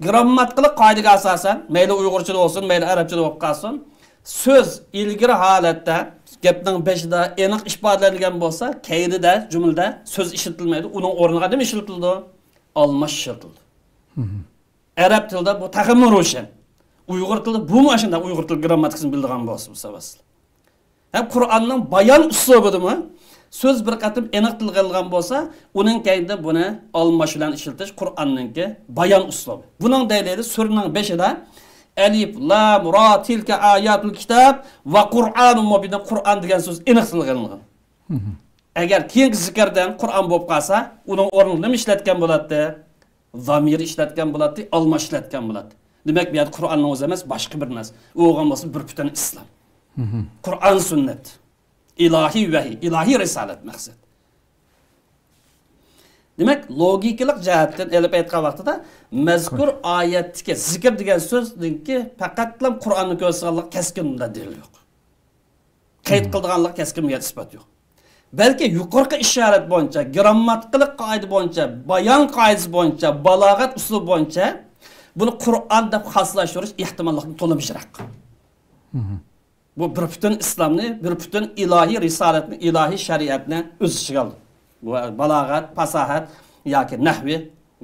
گىرامماتىكىلىق قائىدىگە ئاساسەن، مەيلى ئۇيغۇرچىدا بولسۇن، مەيلى ئەرەبچىدە بولۇپ قالسۇن، سۆز ئىلگىرى ھالەتتە گەپنىڭ بېشىدا ئېنىق ئىپادىلەنگەن بولسا، كەينىدە جۈملىدە سۆز ئىشلىتىلمەيدۇ. ئۇنىڭ ئورنىغا نېمە ئىشلىتىلىدۇ؟ ئالماش ئىشلىتىلىدۇ. ئەرەب تىلىدا بۇ تېخىمۇ روشەن. ئۇيغۇر تىلىدا بۇمۇ ئاشۇنداق، ئۇيغۇر تىل گىرامماتىكىسىنى بىلىدىغان بولسا، بۇ ساۋاتسىز. ھەم قۇرئاننىڭ بايان ئۇسلۇبىدىمۇ سۆز بىر قېتىم ئېنىق تىلغا ئېلىنغان بولسا، ئۇنىڭ كەينىدە بۇنى ئالماش بىلەن ئىشلىتىش قۇرئاننىڭكى بايان ئۇسلۇبى. بۇنىڭ دەلىلى سۈرىنىڭ بېشىدا ئەلىف، لام، را، تىلكە ئاياتۇل كىتاب ۋە قۇرئانۇن مۇبىن، قۇرئان دېگەن سۆز ئېنىق تىلغا ئېلىنغان. ئەگەر كېيىنكى زىكىردىن قۇرئان بولۇپ قالسا، ئۇنىڭ ئورنىغا نېمە ئىشلەتكەن بولاتتى؟ زامىر ئىشلەتكەن بولاتتى، ئالماش ئىشلەتكەن بولاتتى. دېمەك، بۇ يەردە قۇرئاننىڭ ئۆزى ئەمەس، باشقا بىر نەرسە. ئۇ بولغان بولسا بىر پۈتۈن ئىسلام. قۇرئان سۈننەت. ئىلاھىي ۋەھىي، ئىلاھىي رىسالەت مەقسەت. دېمەك، لوگىكىلىق جەھەتتىن ئېلىپ ئېيتقان ۋاقتىدا، مەزكۇر ئايەتتىكى زىكىر دېگەن سۆزنىڭكى پەقەتلا قۇرئاننى كۆرسىتىدىغانلىقى كەسكىن مۇنداق دەلىل يوق. قەيت قىلىدىغانلىقى كەسكىن بىر ئىسپات يوق. بەلكى يۇقىرىقى ئىشارەت بويىچە، گىرامماتىكىلىق قائىدە بويىچە، بايان قائىدىسى بويىچە، بالاغەت ئۇسلۇبى بويىچە بۇنى قۇرئان دەپ خاسلاشتۇرۇش ئېھتىماللىقنىڭ تولىمۇ يىراق. بۇ بىر پۈتۈن ئىسلامنى، بىر پۈتۈن ئىلاھىي رىسالەتنى، ئىلاھىي شەرىئەتنى ئۆز ئىچىگە ئالدى. بۇ بالاغەت، پاساھەت ياكى نەھۋى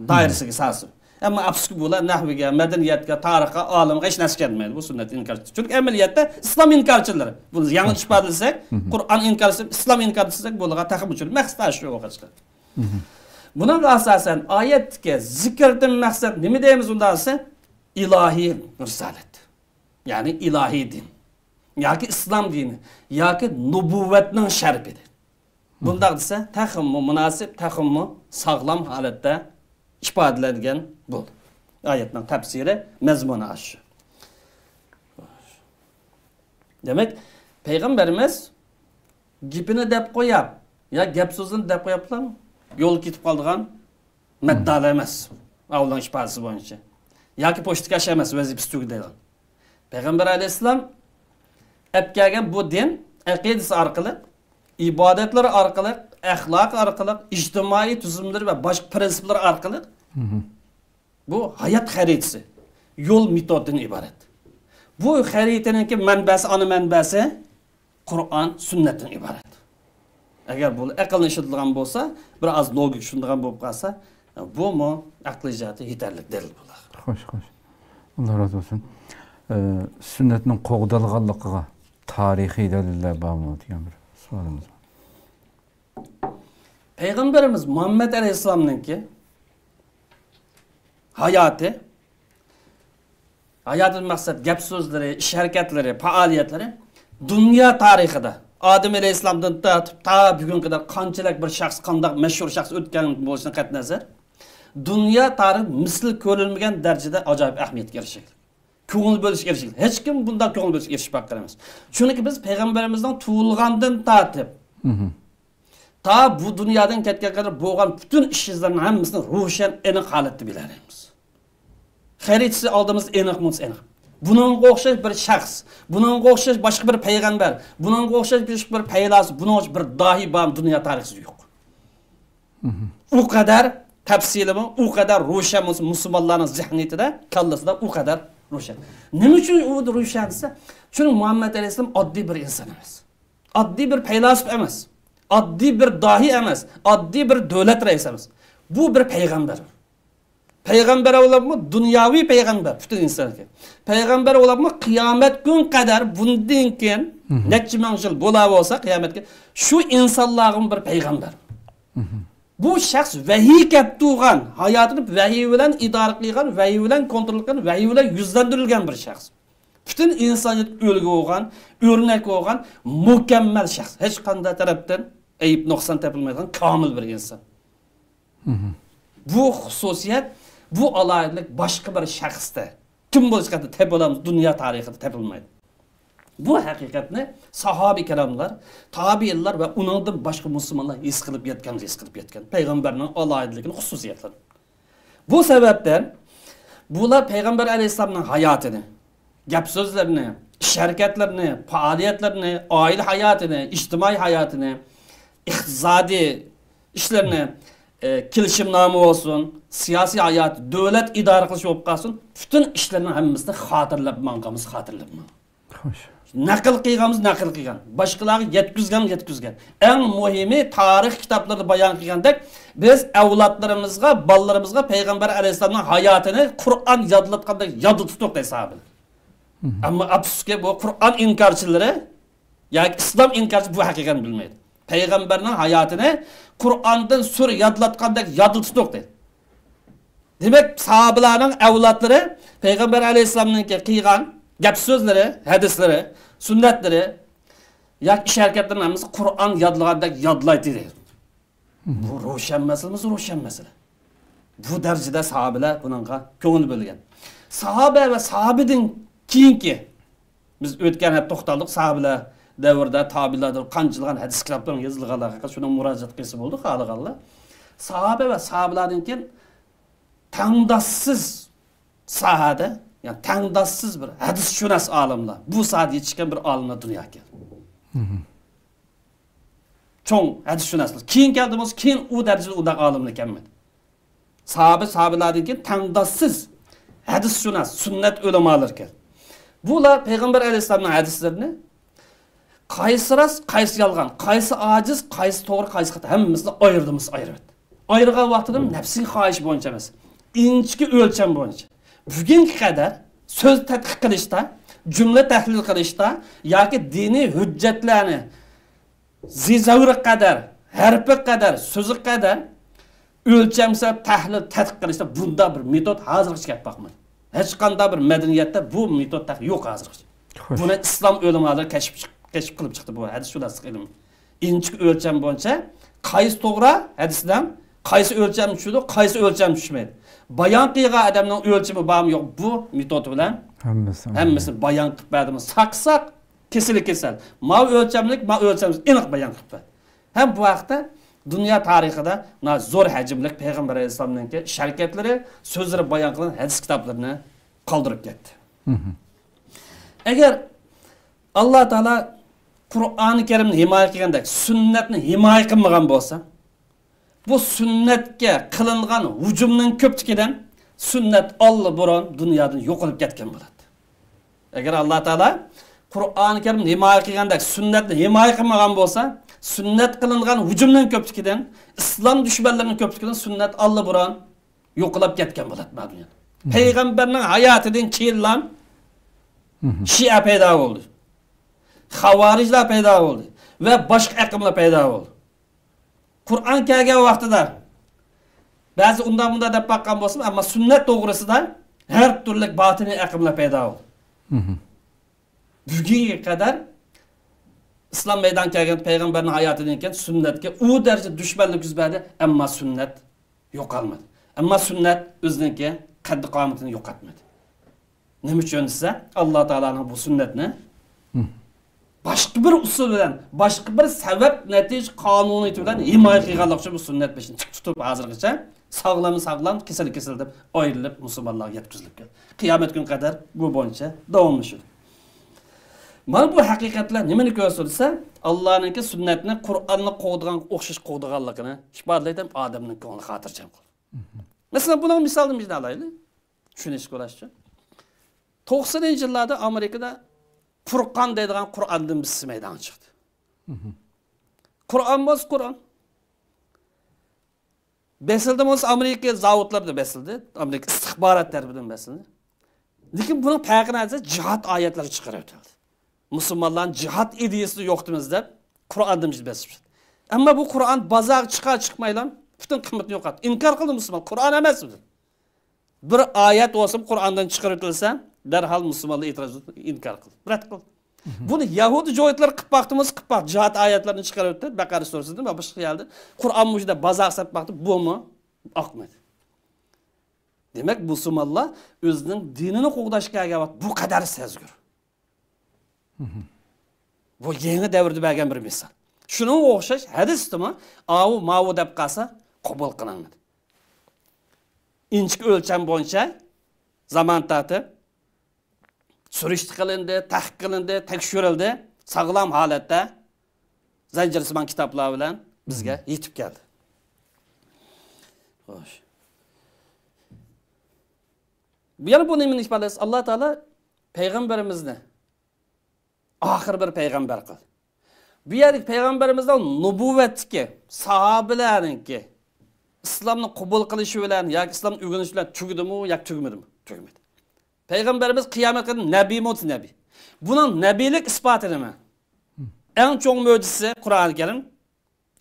دائىرىسىگە سالسۇن. ئەمما ئەپسۇسكى، بۇلار نەھۋىگە، مەدەنىيەتكە، تارىخقا، ئالىمغا ھېچ نەرسە كەلمەيدۇ، بۇ سۈننەت ئىنكارچىسى. چۈنكى ئەمەلىيەتتە ئىسلام ئىنكارچىلىرى. بۇنى ياڭلىش ئىپادىلىسەك، قۇرئان ئىنكارچىسى، ئىسلام ئىنكارچىسى دېسەك بولىدىغان تېخىمۇ چۈشىنىدۇ. مەقسەت شۇ بولغاچقا. بۇنىڭغا ئاساسەن، ئايەتتىكى زىكىردىن مەقسەت نېمە دەيمىز ئۇنداق دېسە، ئىلاھىي رىسالەت. يەنى ئىلاھىي دىن. ياكى ئىسلام دىنى. ياكى نۇبۇۋۋەتنىڭ شەرىپى. بۇنداق دېسە، تېخىمۇ مۇناسىپ، تېخىمۇ ساغلام ھالەتتە ئىپادىلەنگەن بولدى. ئايەتنىڭ تەپسىرى، مەزمۇنى ئاشۇ. دېمەك، پەيغەمبىرىمىز گېپىنى دەپ قويۇپ، يا گەپ سۆزىنى دەپ قويۇپلا يول كېتىپ قالىدىغان مەددالار ئەمەس. ئاۋۇلنىڭ ئىپادىسى بويىچە. ياكى پوچتىكاش ئەمەس، ۋەزىپىسى تۈگىدى دەيدىغان. پەيغەمبەر ئەلەيھىسسالام ئەپ كەلگەن بۇ دىن ئەقىدىسى ئارقىلىق، ئىبادەتلىرى ئارقىلىق، ئەخلاقى ئارقىلىق، ئىجتىمائىي تۈزۈملىرى ۋە باشقا پىرىنسىپلىرى ئارقىلىق بۇ ھايات خەرىتىسى، يول مېتودتىن ئىبارەت. بۇ خەرىتىنىڭكى مەنبەسى، ئانا مەنبەسى قۇرئان، سۈننەتتىن ئىبارەت. ئەگەر بۇ ئەقىلنى ئىشلىتىدىغان بولسا، بىر ئاز لوگىكا چۈشىنىدىغان بولۇپ قالسا، بۇمۇ ئەقلىي جەھەتتە يېتەرلىك دەلىل بولار. خوش، خوش. ئاللا رازى بولسۇن. ئە، سۈننەتنىڭ قوغدالغانلىقىغا تارىخىي دەلىللەر بارمۇ دېگەن بىر سوئالىمىز بار. پەيغەمبىرىمىز مۇھەممەد ئەلەيھىسسالامنىڭكى ھاياتى، ھاياتىدىن مەقسەت گەپ سۆزلىرى، ئىش ھەرىكەتلىرى، پائالىيەتلىرى دۇنيا تارىخىدا ئادەم ئەلەيھىسسالامدىن تارتىپ تا بۈگۈنگە قەدەر قانچىلىك بىر شەخس، قانداق مەشھۇر شەخس ئۆتكەن بولۇشىدىن قەتئىينەزەر، دۇنيا تارىخى مىسلى كۆرۈلمىگەن دەرىجىدە ئاجايىپ ئەھمىيەتكە ئېرىشكەن. كۆڭۈل بۆلۈشكە ئېرىشكەن. ھېچكىم بۇنداق كۆڭۈل بۆلۈشكە ئېرىشىپ باققان ئەمەس. چۈنكى بىز پەيغەمبىرىمىزنىڭ تۇغۇلغاندىن تارتىپ تا بۇ دۇنيادىن كەتكەن قەدەر بولغان پۈتۈن ئىش ئىزلىرىنىڭ ھەممىسىنى روشەن، ئېنىق ھالەتتە بىلەلەيمىز. خەرىتىسى ئالدىمىزدا ئېنىق، مۇنسى ئېنىق. بۇنىڭغا ئوخشاش بىر شەخس، بۇنىڭغا ئوخشاش باشقا بىر پەيغەمبەر، بۇنىڭغا ئوخشاش بىر پەيلاسوپ، بۇنىڭغا ئوخشاش بىر داھىي بار دۇنيا تارىخىدا يوق. ئۇ قەدەر تەپسىلىيمۇ، ئۇ قەدەر روشەن بولسا، مۇسۇلمانلارنىڭ زېھنىيىتىدە، كاللىسىدا ئۇ قەدەر روشەن. نېمە ئۈچۈن ئۇ روشەن دېسە، چۈنكى مۇھەممەد ئەلەيھىسسالام ئاددىي بىر ئىنسان ئەمەس. ئاددىي بىر پەيلاسوپ ئەمەس. ئاددىي بىر داھىي ئەمەس. ئاددىي بىر دۆلەت رەئىسى ئەمەس. بۇ بىر پەيغەمبەر. پەيغەمبەر بولۇپمۇ دۇنياۋى پەيغەمبەر، پۈتۈن ئىنسانغا. پەيغەمبەر بولۇپمۇ قىيامەت كۈن قەدەر، بۇندىن كېيىن نەچچە مىڭ يىل بولا بولسا، قىيامەتكە شۇ ئىنسانلارغىمۇ بىر پەيغەمبەر. بۇ شەخس ۋەھىي كەپ تۇرغان، ھاياتىنى ۋەھىي بىلەن ئىدارە قىلغان، ۋەھىي بىلەن كونترول قىلغان، ۋەھىي بىلەن يۈزلەندۈرۈلگەن بىر شەخس. پۈتۈن ئىنسانىيەتكە ئۈلگە بولغان، ئۆرنەك بولغان مۇكەممەل شەخس. ھېچقانداق تەرەپتىن ئەيىب، نۇقسان تېپىلمايدىغان كامىل بىر ئىنسان. بۇ خۇسۇسىيەت، بۇ ئالاھىدىلىك باشقا بىر شەخستە، كىم بولۇشقا تېپىلامىز، دۇنيا تارىخىدا تېپىلمايدۇ. بۇ ھەقىقەتنى ساھابە كىراملار، تابىئىنلار ۋە ئۇنىڭدىن باشقا مۇسۇلمانلار ھېس قىلىپ يەتكەن، ھېس قىلىپ يەتكەن پەيغەمبەرنىڭ ئالاھىدىلىكىنى، خۇسۇسىيەتلىرىنى. بۇ سەۋەبتىن بۇلار پەيغەمبەر ئەلەيھىسسالامنىڭ ھاياتىنى، گەپ سۆزلىرىنى، ئىش ھەرىكەتلىرىنى، پائالىيەتلىرىنى، ئائىلە ھاياتىنى، ئىجتىمائىي ھاياتىنى، ئىقتىسادىي ئىشلىرىنى، ئە، كېلىشىمنامە بولسۇن، سىياسىي ھايات، دۆلەت ئىدارە قىلىش بولۇپ قالسۇن، پۈتۈن ئىشلىرىنىڭ ھەممىسىنى خاتىرىلەپ ماڭغانمىز، خاتىرىلەپ ماڭغان. خوش. نەقىل قىلغانمىز، نەقىل قىلغان. باشقىلارغا يەتكۈزگەن، يەتكۈزگەن. ئەڭ مۇھىمى، تارىخ كىتابلىرىدا بايان قىلغاندەك، بىز ئەۋلادلىرىمىزغا، بالىلىرىمىزغا پەيغەمبەر ئەلەيھىسسالامنىڭ ھاياتىنى قۇرئان يادلاتقاندەك يادلىتىپ تۇردۇق دەيدۇ ساھابىلەر. ئەمما ئەپسۇسكى، بۇ قۇرئان ئىنكارچىلىرى ياكى ئىسلام ئىنكارچى بۇ ھەقىقەتنى بىلمەيدۇ. پەيغەمبەرنىڭ ھاياتىنى قۇرئاندىن سۈرە يادلاتقاندەك يادلىتىپ تۇردۇق دەيدۇ. دېمەك، ساھابىلارنىڭ ئەۋلادلىرى پەيغەمبەر ئەلەيھىسسالامنىڭكى قىلغان گەپ سۆزلىرى، ھەدىسلىرى، سۈننەتلىرى ياكى ئىش ھەرىكەتلىرىنىڭ ھەممىسى قۇرئان يادلىغاندەك يادلايتتى دەيدۇ. بۇ روشەن مەسىلىمىز، روشەن مەسىلە. بۇ دەرىجىدە ساھابىلەر بۇنىڭغا كۆڭۈل بۆلگەن. ساھابە ۋە ساھابىدىن كېيىنكى، بىز ئۆتكەن ھەپتە توختالدۇق، ساھابىلەر دەۋرىدە، تابىئىنلار دەۋرىدە قانچىلىغان ھەدىس كىتابلىرىنىڭ يېزىلغانلىقىغا، شۇنىڭ مۇراجىئەت قىلسا بولدى، خالىغانلار. ساھابە ۋە ساھابىلاردىن كېيىن تەڭداشسىز ساھەدە، يەنى تەڭداشسىز بىر ھەدىسشۇناس ئالىملار، بۇ ساھەدە يېتىشكەن بىر ئالىملار دۇنياغا كەلدى. چوڭ ھەدىسشۇناسلار. كېيىن كەلدى بولسا، كېيىن ئۇ دەرىجىدە ئۇنداق ئالىملار كەلمىدى. ساھابە، ساھابىلاردىن كېيىن تەڭداشسىز ھەدىسشۇناس، سۈننەت ئۆلىمالىرى كەلدى. بۇلار پەيغەمبەر ئەلەيھىسسالامنىڭ ھەدىسلىرىنى قايسى راست، قايسى يالغان، قايسى ئاجىز، قايسى توغرا، قايسى خاتا، ھەممىسىنى ئايرىدىمىز، ئايرىۋەتتى. ئايرىغان ۋاقتىدا نەپسىي خاھىش بويىچە ئەمەس، ئىنچىكە ئۆلچەم بويىچە. بۈگۈنگە قەدەر سۆز تەتقىق قىلىشتا، جۈملە تەھلىل قىلىشتا ياكى دىنىي ھۆججەتلەرنى زىزەۋرە قەدەر، ھەرپى قەدەر، سۆزى قەدەر ئۆلچەمسەپ تەھلىل، تەتقىق قىلىشتا بۇنداق بىر مېتود ھازىرغىچە كەپ باقمىدى. ھېچقانداق بىر مەدەنىيەتتە بۇ مېتود تېخى يوق ھازىرغىچە. خوش. بۇنى ئىسلام ئۆلىمالىرى كەشىپ چىق-، كەشىپ قىلىپ چىقتى بۇ ھەدىسشۇناسلىق ئىلمى. ئىنچىكە ئۆلچەم بويىچە قايسى توغرا ھەدىسلەر، قايسى ئۆلچەم چۈشىدۇ، قايسى ئۆلچەم چۈشمەيدۇ. بايان قىلغان ئادەمنىڭ ئۆلچىمى بارمۇ يوق، بۇ مېتود بىلەن ھەممىسى. ھەممىسىنى بايان قىلىپ بەردىمۇ. ساقساق كېسىلى كېسەل. ماۋۇ ئۆلچەملىك، ماۋۇ ئۆلچەملىك، ئېنىق بايان قىلىپ بەردى. ھەم بۇ ھەقتە دۇنيا تارىخىدا ناھايىتى زور ھەجىملىك پەيغەمبەر ئەلەيھىسسالامنىڭكى ئىش ھەرىكەتلىرى، سۆزلىرى بايان قىلىنغان ھەدىس كىتابلىرىنى قالدۇرۇپ كەتتى. ئەگەر ئاللا تائالا قۇرئانى كەرىمنى ھىمايە قىلغاندەك سۈننەتنى ھىمايە قىلمىغان بولسا، بۇ سۈننەتكە قىلىنغان ھۇجۇمنىڭ كۆپچىكىدىن سۈننەت ئاللىبۇرۇن دۇنيادىن يوقىلىپ كەتكەن بولاتتى. ئەگەر ئاللا تائالا قۇرئانى كەرىمنى ھىمايە قىلغاندەك سۈننەتنى ھىمايە قىلمىغان بولسا، سۈننەت قىلىنغان ھۇجۇمنىڭ كۆپلۈكىدىن، ئىسلام دۈشمەنلىرىنىڭ كۆپلۈكىدىن سۈننەت ئاللىبۇرۇن يوقىلاپ كەتكەن بولاتتى مۇ دۇنيادا. پەيغەمبەرنىڭ ھاياتىدىن كېيىنلا شىئە پەيدا بولدى. خاۋارىجلار پەيدا بولدى. ۋە باشقا ئېقىملار پەيدا بولدى. قۇرئان كەلگەن ۋاقتىدا بەزى ئۇنداق مۇنداق دەپ باققان بولسىمۇ، ئەمما سۈننەت توغرىسىدا ھەر تۈرلۈك باتىنىي ئېقىملار پەيدا بولدى. بۈگۈنگە قەدەر ئىسلام مەيدانغا كەلگەن، پەيغەمبەرنىڭ ھاياتىدىن كېيىن سۈننەتكە ئۇ دەرىجىدە دۈشمەنلىك يۈز بەردى، ئەمما سۈننەت يوقالمىدى. ئەمما سۈننەت ئۆزىنىڭكى قەددى قامىتىنى يوقاتمىدى. نېمە ئۈچۈن دېسە، ئاللا تائالانىڭ بۇ سۈننەتنى باشقا بىر ئۇسۇل بىلەن، باشقا بىر سەۋەب نەتىجە قانۇنىيىتى بىلەن ھىمايە قىلغانلىقى ئۈچۈن بۇ سۈننەت بېشىنى تىك تۇتۇپ ھازىرغىچە ساغلام ساغلام، كېسەل كېسەل دەپ ئايرىلىپ مۇسۇلمانلارغا يەتكۈزۈلۈپ كەلدى. قىيامەت كۈنى قەدەر بۇ بويىچە داۋاملىشىدۇ. مانا بۇ ھەقىقەتلەر نېمىنى كۆرسىتىدۇ دېسە، ئاللانىڭكى سۈننەتنى قۇرئاننى قوغدىغانغا ئوخشاش قوغدىغانلىقىنى ئىپادىلەيدۇ ھەم ئادەمنىڭ كۆڭلىنى خاتىرجەم قىلىدۇ. مەسىلەن، بۇنىڭ مىسالىنى بىر ئالايلى. چۈشىنىشكە بولار ئۈچۈن. توقسىنىنچى يىللاردا ئامېرىكىدا فۇرقان دەيدىغان قۇرئان دىن بىسسە مەيدانغا چىقتى. قۇرئان بولسا قۇرئان. بېسىلدى بولسا ئامېرىكا زاۋۇتلىرىدا بېسىلدى. ئامېرىكا ئىستىخبارات تەرىپىدىن بېسىلدى. لېكىن بۇنىڭ پەرقى نەدە؟ جىھاد ئايەتلىرى چىقىرىۋېتىلدى. مۇسۇلمانلارنىڭ جىھاد ئىدىيىسىنى يوقىتىمىز دەپ قۇرئاندىن بېسىپ. ئەمما بۇ قۇرئان بازارغا چىقار چىقمايلا پۈتۈن قىممىتىنى يوقاتتى. ئىنكار قىلدى مۇسۇلمان. قۇرئان ئەمەس بۇ. بىر ئايەت بولسىمۇ قۇرئاندىن چىقىرىۋېتىلسە، دەرھال مۇسۇلمانلار ئېتىراز، ئىنكار قىلدى، رەت قىلدى. بۇنى يەھۇدىي جويتلار قىلىپ باقتىمىز، قىلىپ باقتى. جىھاد ئايەتلىرىنى چىقىرىۋېتىپ، بەقەرە سۈرىسىدىن ۋە باشقا يەردە قۇرئان مۇشۇنداق بازار سەپ باقتى، بۇمۇ ئاقمىدى. دېمەك، مۇسۇلمانلار ئۆزىنىڭ دىنىنى قوغداش كەلگەن ۋاقىت بۇ قەدەر سەزگۈر. بۇ يېڭى دەۋردە بەرگەن بىر مىسال. شۇنىڭغا ئوخشاش ھەدىستىمۇ ئاۋۇ ماۋۇ دەپ قالسا قوبۇل قىلىنمىدى. ئىنچىكە ئۆلچەم بويىچە زامان تارتىپ، سۈرۈشتە قىلىندى، تەھقىق قىلىندى، تەكشۈرۈلدى، ساغلام ھالەتتە زەنجىرسىمان كىتابلار بىلەن بىزگە يېتىپ كەلدى. خوش. بۇ يەنە بۇ نېمىنى ئىپادىلەيسىز؟ ئاللا تائالا پەيغەمبىرىمىزنى ئاخىر بىر پەيغەمبەر قىلدى. بۇ يەردىكى پەيغەمبىرىمىزنىڭ نۇبۇۋۋەتلىكى، ساھابىلەرنىڭكى ئىسلامنى قوبۇل قىلىشى بىلەن ياكى ئىسلامنى ئۆگىنىشى بىلەن تۈگىدىمۇ ياكى تۈگىمىدىمۇ؟ تۈگىمىدى. پەيغەمبىرىمىز قىيامەت قېتىم نەبىيمۇ نەبىي. بۇنىڭ نەبىيلىك ئىسپاتى نېمە؟ ئەڭ چوڭ مۆجىزىسى قۇرئانى كەرىم.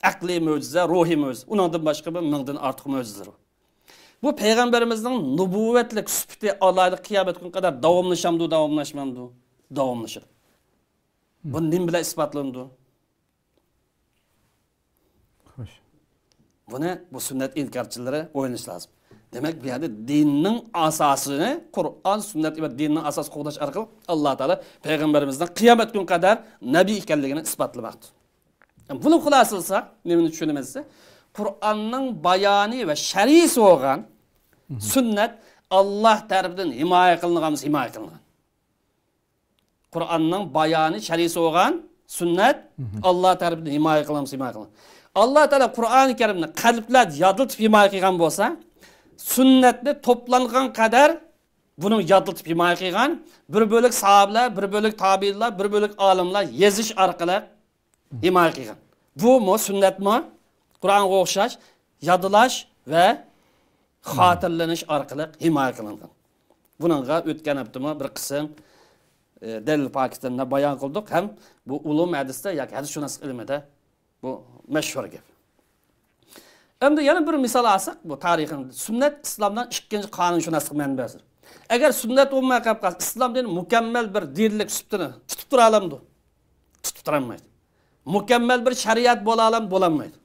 ئەقلىي مۆجىزە، روھىي مۆجىزە. ئۇنىڭدىن باشقا بىر مىڭدىن ئارتۇق مۆجىزىلەر بار. بۇ پەيغەمبىرىمىزنىڭ نۇبۇۋۋەتلىك سۈپىتى ئالاھىدە قىيامەت كۈنى قەدەر داۋاملىشامدۇ، داۋاملاشمامدۇ؟ داۋاملىشىدۇ. بۇ نېمە بىلەن ئىسپاتلىنىدۇ؟ خوش. بۇنى بۇ سۈننەت ئىنكارچىلىرى ئويلىنىشى لازىم. دېمەك، بۇ يەردە دىننىڭ ئاساسىنى، قۇرئان، سۈننەت ۋە دىننىڭ ئاساسىنى قوغداش ئارقىلىق ئاللا تائالا پەيغەمبىرىمىزنىڭ قىيامەت كۈنى قەدەر نەبىي ئىكەنلىكىنى ئىسپاتلىماقتا. بۇنى خۇلاسىلىساق، نېمىنى چۈشىنىمىز دېسە، قۇرئاننىڭ بايانى ۋە شەرھىسى بولغان سۈننەت ئاللا تەرىپىدىن ھىمايە قىلىنغان، ھىمايە قىلىنغان. قۇرئاننىڭ بايانى، شەرھىسى بولغان سۈننەت ئاللا تەرىپىدىن ھىمايە قىلىنغان، ھىمايە قىلىنغان. ئاللا تائالا قۇرئانى كەرىمنى قەلبلەردە يادلىتىپ ھىمايە قىلغان بولسا، سۈننەتنى توپلانغان قەدەر بۇنى يادلىتىپ ھىمايە قىلغان، بىر بۆلەك ساھابىلەر، بىر بۆلەك تابىئىنلار، بىر بۆلەك ئالىملار يېزىش ئارقىلىق ھىمايە قىلغان. بۇمۇ سۈننەتمۇ قۇرئانغا ئوخشاش يادلاش ۋە خاتىرىلىنىش ئارقىلىق ھىمايە قىلىنغان. بۇنىڭغا ئۆتكەن ھەپتىمۇ بىر قىسىم، ئى، دەلىل پاكىتلىرىنى بايان قىلدۇق ھەم بۇ ئۇلۇم ھەدىستە ياكى ھەدىسشۇناسلىق ئىلمىدە بۇ مەشھۇر گەپ. ئەمدى يەنە بىر مىسال ئالساق، بۇ تارىخىنى، سۈننەت ئىسلامنىڭ ئىككىنچى قانۇنشۇناسلىق مەنبەسى. ئەگەر سۈننەت بولماي قېلىپ قالسا، ئىسلام دىنى مۇكەممەل بىر دىنلىك سۈپىتىنى تۇتۇپ تۇرالامدۇ؟ تۇتۇپ تۇرالمايدۇ. مۇكەممەل بىر شەرىئەت بولالام-، بولالمايدۇ.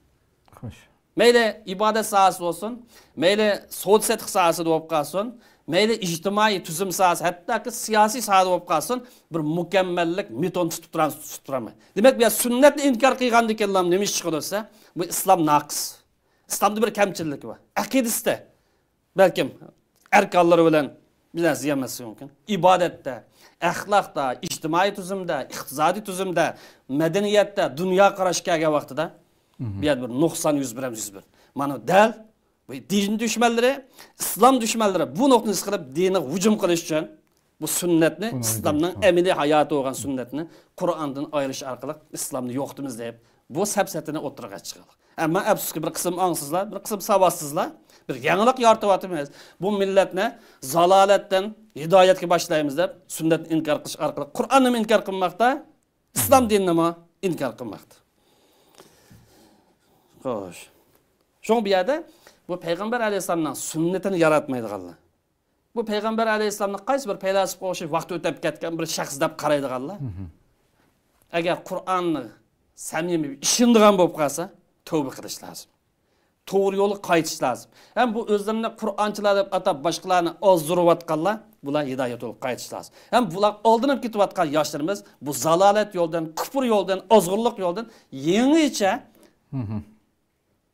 خوش. مەيلى ئىبادەت ساھەسى بولسۇن، مەيلى سودا سېتىق ساھەسىدە بولۇپ قالسۇن، مەيلى ئىجتىمائىي تۈزۈم ساھەسى، ھەتتاكى سىياسىي ساھەدە بولۇپ قالسۇن، بىر مۇكەممەللىك مېتودنى تۇتۇپ تۇرا-، تۇتۇپ تۇرالمايدۇ. دېمەك، بۇ يەر سۈننەتنى ئىنكار قىلغاندىكىنلا نېمە ئىش چىقىدۇ دېسە، بۇ ئىسلام ناقىس. ئىسلامدا بىر كەمچىلىك بار. ئەقىدىسىدە. بەلكىم ئەركانلىرى بىلەن بىر نەرسە دېيەلمەسلىكى مۇمكىن. ئىبادەتتە، ئەخلاقتا، ئىجتىمائىي تۈزۈمدە، ئىقتىسادىي تۈزۈمدە، مەدەنىيەتتە، دۇنيا قاراشقا كەلگەن ۋاقتىدا بۇ يەردە بىر نۇقسان يۈز بېرەمدۇ، يۈز بېرىدۇ. مانا دەل بۇ دىن دۈشمەنلىرى، ئىسلام دۈشمەنلىرى بۇ نۇقتىنى ھېس قىلىپ دىنىغا ھۇجۇم قىلىش ئۈچۈن بۇ سۈننەتنى، بۇنى ئىسلامنىڭ ئايدۇق. ئەمەلىي ھاياتى بولغان سۈننەتنى قۇرئاندىن ئايرىش ئارقىلىق ئىسلامنى يوقىتىمىز دەپ بۇ سەپسەتىنى ئوتتۇرىغا چىقىرىدۇ. ئەمما ئەپسۇسكى، بىر قىسىم ئاڭسىزلار، بىر قىسىم ساۋاتسىزلار، بىر يېڭىلىق يارىتىۋاتىمىز. بۇ مىللەتنى زالالەتتىن ھىدايەتكە باشلايمىز دەپ، سۈننەتنى ئىنكار قىلىش ئارقىلىق قۇرئاننىمۇ ئىنكار قىلماقتا، ئىسلام دىنىنىمۇ ئىنكار قىلماقتا. خوش. شۇڭا بۇ يەردە بۇ پەيغەمبەر ئەلەيھىسسالامنىڭ سۈننىتىنى ياراتمايدىغانلار، بۇ پەيغەمبەر ئەلەيھىسسالامنى قايسى بىر پەيلاسوپقا ئوخشاش ۋاقتى ئۆتۈپ كەتكەن بىر شەخس دەپ قارايدىغانلار، ئەگەر قۇرئاننى سەمىمىي ئىشىنىدىغان بولۇپ قالسا، تەۋبە قىلىش لازىم. توغرا يولغا قايتىش لازىم. ھەم بۇ ئۆزلىرىنى قۇرئانچىلار دەپ ئاتاپ باشقىلارنى ئازدۇرۇۋاتقانلار، بۇلار ھىدايەت يولىغا قايتىش لازىم. ھەم بۇلار ئالدىنىپ كېتىۋاتقان ياشلىرىمىز بۇ زالالەت يولدىن، كۇپۇر يولدىن، ئازغۇنلۇق يولدىن يېڭىچە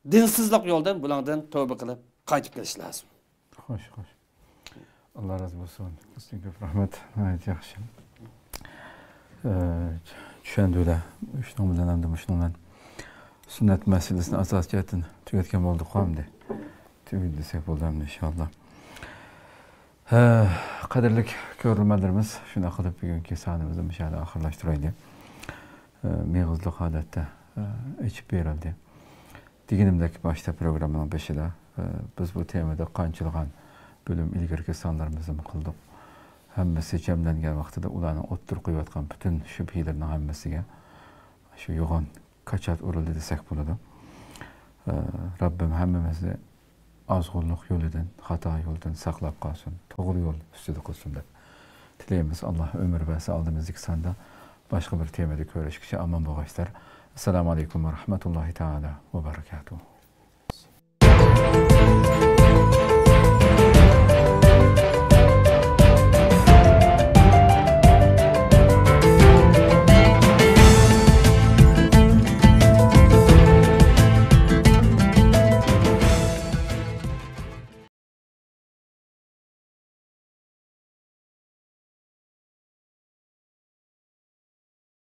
دىنسىزلىق يولدىن بۇلاردىن تەۋبە قىلىپ قايتىپ كېلىش لازىم. خوش، خوش. ئاللا رازى بولسۇن. كۆپتىن كۆپ رەھمەت. ناھايىتى ياخشى. ئە، چۈشەندۈردى. شۇنىڭ بىلەن ئەمدى مۇشۇنىڭ بىلەن سۈننەت مەسىلىسىنى ئاساسىي جەھەتتىن تۈگەتكەن بولدۇق ئەمدى. تۈگىدى دېسەك بولىدۇ ئەمدى ئىنشاللا. ھە، قەدىرلىك كۆرۈرمەنلىرىمىز، شۇنداق قىلىپ بۈگۈنكى سانىمىزنى مۇشۇ يەردە ئاخىرلاشتۇرايلى. ئە، مېغىزلىق ھالەتتە، ئە، ئېچىپ بېرىلدى. دېگىنىمدەك باشتا پروگراممىنىڭ بېشىدا، ئە، بىز بۇ تېمىدا قانچىلىغان بۆلۈم ئىلگىرىكى سانلىرىمىزدىمۇ قىلدۇق. ھەممىسى جەملەنگەن ۋاقتىدا ئۇلارنىڭ ئوتتۇرىغا قويۇۋاتقان پۈتۈن شۈبھىلىرىنىڭ ھەممىسىگە شۇ يوغان كاچات ئۇرۇلدى دېسەك بولىدۇ. ئە، رەببىم ھەممىمىزنى ئازغۇنلۇق يولىدىن، خاتا يولدىن ساقلاپ قالسۇن، توغرا يول ئۈستىدە قىلسۇن دەپ تىلەيمىز. ئاللا ئۆمۈر بەرسە، ئالدىمىزدىكى ساندا باشقا بىر تېمىدا كۆرۈشكىچە ئامان بولغايسىلەر. ئەسسالامۇ ئەلەيكۇم ۋە رەھمەتۇللاھى تائالا ۋە بەرىكاتۇھۇ.